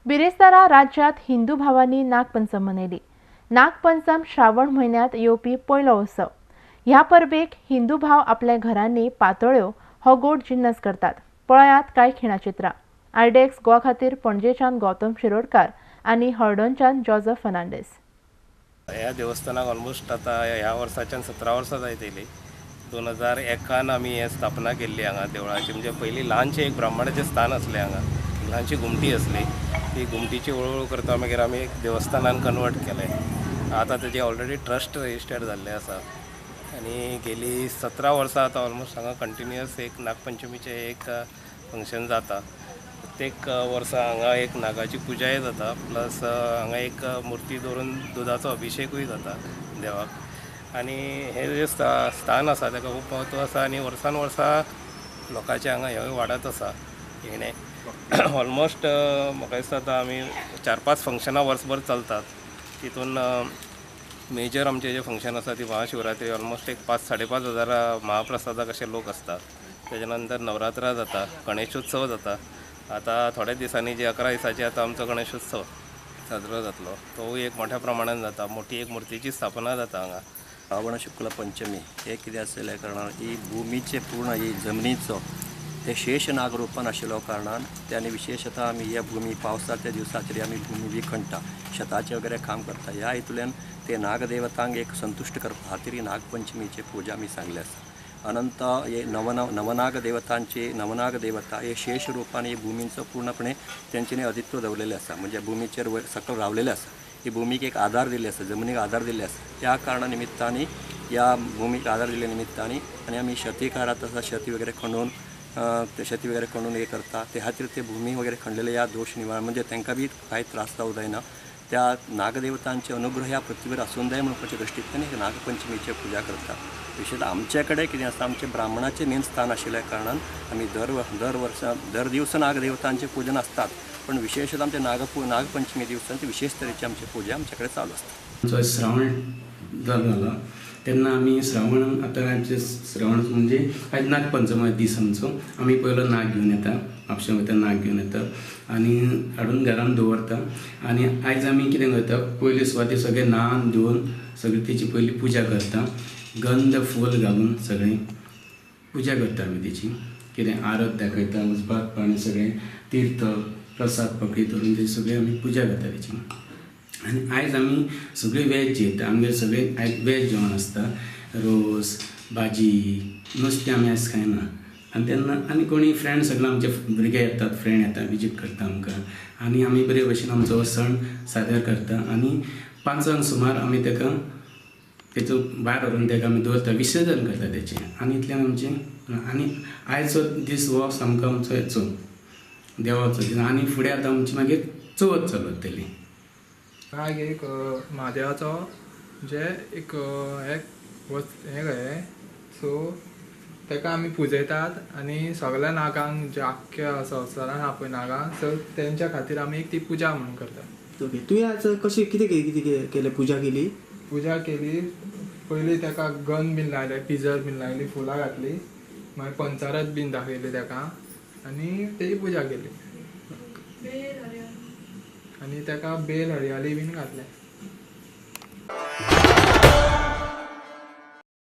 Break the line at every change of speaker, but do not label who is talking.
बिरेस्तारा राज्यांत हिंदू भावांनी नागपंचम मनयली. नागपंचम श्रावण म्हयन्यांत येवपी पयलो उत्सव. ह्या परबेक हिंदू भाव आपल्या घरांनी पातोळ्यो हो गोड जिन्नस करतात. पळयात कांय खिणाचित्रां. आयडेक्स गोवा खातीर पणजेच्यान गौतम शिरोडकार आनी हळदोणच्यान जोजफ फर्नांडीस.
ह्या देवस्थानाक ऑलमोस्ट आतां ह्या वर्साच्यान 17 वर्सां जायत येयली. 2001 आमी हें स्थापना केल्ली हांगा देवळाची. म्हणजे पयलीं ल्हानशें एक ब्राह्मणाचें स्थान आसलें हांगा, ल्हानशी घुमटी आसली. ती घुमटीची हळूहळू करता मागीर आमी एक देवस्थानान कन्वर्ट केलें. आतां तेजें ऑलरेडी ट्रस्ट रजिस्टर्ड जाल्लें आसा आनी गेली 17 वर्सां आतां ऑलमोस्ट हांगा कंटिन्युअस एक नागपंचमीचें एक फंक्शन जाता. प्रत्येक वर्सा हांगा एक नागाची पुजाय जाता, प्लस हांगा एक मुर्ती दवरून दुदाचो अभिशेकूय जाता देवाक. आनी हें जें स्थान आसा ताका खूब म्हत्व आसा आनी वर्सान वर्सा लोकांचें हांगा हें वाडत आसा येणें. ऑलमोस्ट म्हाका दिसता आतां आमी 4-5 फंक्शनां वर्सभर चलतात. तितून मेजर आमचें जें फंक्शन आसा ती महाशिवरात्री. ऑलमोस्ट एक 5-5.5 हजार महाप्रसादाक अशे लोक आसता. तेच्या नंतर नवरात्रां जाता, गणेशोत्सव जाता. आतां थोड्या दिसांनी जे 11 दिसांचे आतां आमचो गणेशोत्सव साजरो जातलो, तोवूय एक मोठ्या प्रमाणान जाता. मोठी एक मुर्तीची स्थापना जाता हांगा.
श्रावण शुक्ल पंचमी हे कितें आसलेल्या कारणान ही भुमीचे पूर्ण ही जमनीचो ते शेष नागरूपान आशिल्लो कारणान ते आनी विशेषतः आमी ह्या भुमी पावसाच्या दिवसाचेर आमी भुमी बी खणटा, शेताचें वगैरे काम करता. ह्या हितूंतल्यान ते नागदेवतांक एक संतुश्ट करपा खातीर ही नागपंचमीची पुजा आमी सांगली आसा. अनंत हे नवनाग देवतांचे नवनाग देवता हे शेष रूपान ही भुमीचो पूर्णपणे तेंच्यांनी अधित्व दवरलेलें आसा. म्हणजे भुमीचेर वयर सकयल रावलेलें आसा. ही भुमीक एक आधार दिल्ले आसा, जमनीक आधार दिल्ले आसा. ह्या कारणा निमित्तांनी ह्या भुमीक आधार दिल्ल्या निमित्तांनी आनी आमी शेतीकारात आसा, शेती वगैरे खणून शेती वगैरे खणून हे करता. ते खातीर ते भुमी वगैरे खणलेले ह्या दोश निवारण म्हणजे तांकां बी कांय त्रास जावं जायना. त्या नागदेवतांचे अनुग्रह ह्या पृथ्वीर आसूंक जाय म्हणपाच्या दृश्टींतल्यान हे नागपंचमीची पुजा करता. विशेष आमचे कडेन कितें आसा, आमचें ब्राह्मणाचें मेन स्थान आशिल्ल्या कारणान आमी दर वर्सा दर दिवसा नागदेवतांचें पुजन आसतात, पण विशेषतः आमचे नागपंचमी दिवसांची विशेष तरेची आमची पुजा आमचे कडेन चालू आसता.
आमचो श्रावण जालो तेन्ना आमी श्रावण आतां आमचे श्रावण म्हणजे आयज नागपंचमी दीस आमचो. आमी पयलो नाग घेवन येता, म्हापशा वयता, नाग घेवन येता आनी हाडून घरान दवरता. आनी आयज आमी कितें करता, पयले सुवातेर सगळें न्हाण धुवन सगळी तेची पयली पुजा करता. गंध फूल घालून सगळें पुजा करता आमी तेची. कितें आरत दाखयता, उजबात पाणी सगळें तीर्थ प्रसाद पकडी धरून तेची सगळी आमी पुजा करता तेची. आनी आयज आमी सगळी वेज जेयता. आमगेर सगळें आयज वेज जेवण आसता, रोस भाजी नुस्तें आमी आयज खायना. आनी तेन्ना आनी कोणी फ्रेंड सगळे आमचे भुरगे येतात, फ्रेंड येता, विजीट करता आमकां आनी आमी बरे भशेन आमचो सण सादर करता. आनी 5 सुमार आमी ताका तेचो भायर व्हरून ताका आमी दवरता, विसर्जन करता तेचें. आनी इतल्यान आमचें आनी आयचो दीस हो सामको आमचो हेचो देवाचो दीस. आनी फुडें आतां आमची मागीर चवथ चालू जातली.
नाग एक म्हादेवाचो म्हणजे एक हें कहें सो ताका आमी पुजयतात आनी सगळ्या नागांक जे आख्ख्या संवसारान आहा पळय नागां, सो तेंच्या खातीर आमी एक ती पुजा म्हणून करतात.
ओके, तुवें आज कशी कितें कितें केलें, पुजा केली?
पुजा केली, पयलीं ताका गन बीन लायलें, पिजर बीन लायली, फुलां घातली, मागीर पंचारत बीन दाखयली ताका आनी तेजी पुजा केली आनी ताका बेल हरयाली बीन घातलें.